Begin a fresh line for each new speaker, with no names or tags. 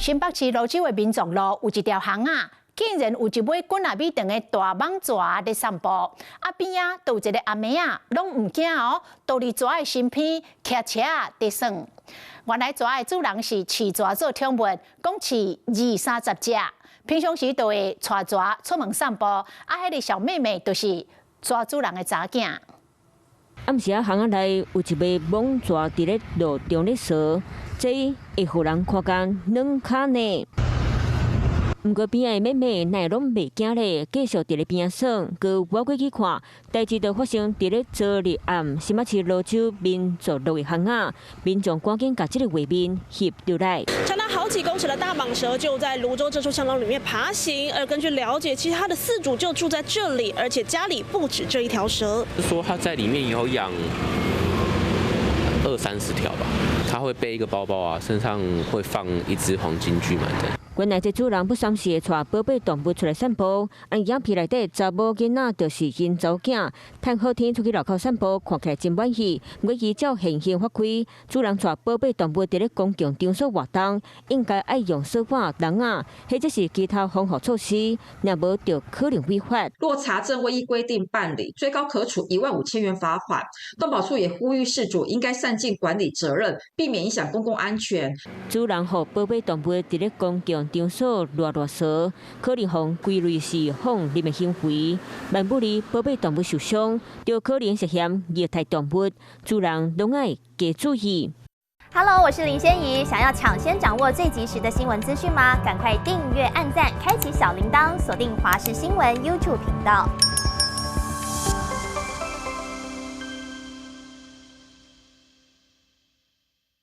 新北市蘆洲的民眾路有一條巷仔，竟然有一尾滾仔米長的大蟒蛇佇散步。啊邊仔就有一个阿妹仔，攏毋驚哦，倒佇蛇的身邊騎車佇耍。原來蛇的主人是飼蛇做寵物，講飼二三十隻，平常時就會帶蛇出門散步。啊，彼个小妹妹就是蛇主人的查囝。
暗時仔巷仔內有一尾蟒蛇佇咧路中咧踅，這會予人看甲軟跤呢。毋過邊仔的妹妹哪會攏袂驚咧，繼續佇咧邊仔耍，閣倚過去看，代誌就發生佇咧昨日暗，新北市蘆洲民族路的巷仔，民眾趕緊共這個畫面翕落來。
長達好幾公尺的大蟒蛇就在蘆洲這處巷弄裡面爬行，而根據了解，其實它的飼主就住在這裡，而且家裡不止這一條蛇。
說他在裡面有養二三十條吧，他會背一個包包啊，身上會放一支黃金巨蟒的。
原來這主人不三時會帶寶貝動物出來散步，按影片內底查某囡仔就是𪜶查某囝，趁好天出去路口散步，看起來真滿意。毋過依照現行法規，主人帶寶貝動物佇咧公共場所活動，應該愛用鎖板、籠仔，或者是其他防護措施，若無就可能違法。
若查證未依規定辦理，最高可處15,000元罰款。動保處也呼籲飼主應該善盡管理責任，避免影響公共安全。
主人予寶貝動物佇咧公共場所亂亂踅，可能予歸類是放任的行為。萬不利寶貝動物受傷，就可能涉嫌虐待動物，主人攏愛加注意。
Hello，我是林仙怡，想要搶先掌握最及時的新聞資訊嗎？趕快訂閱、按讚、開啟小鈴鐺，鎖定華視新聞 YouTube 頻道。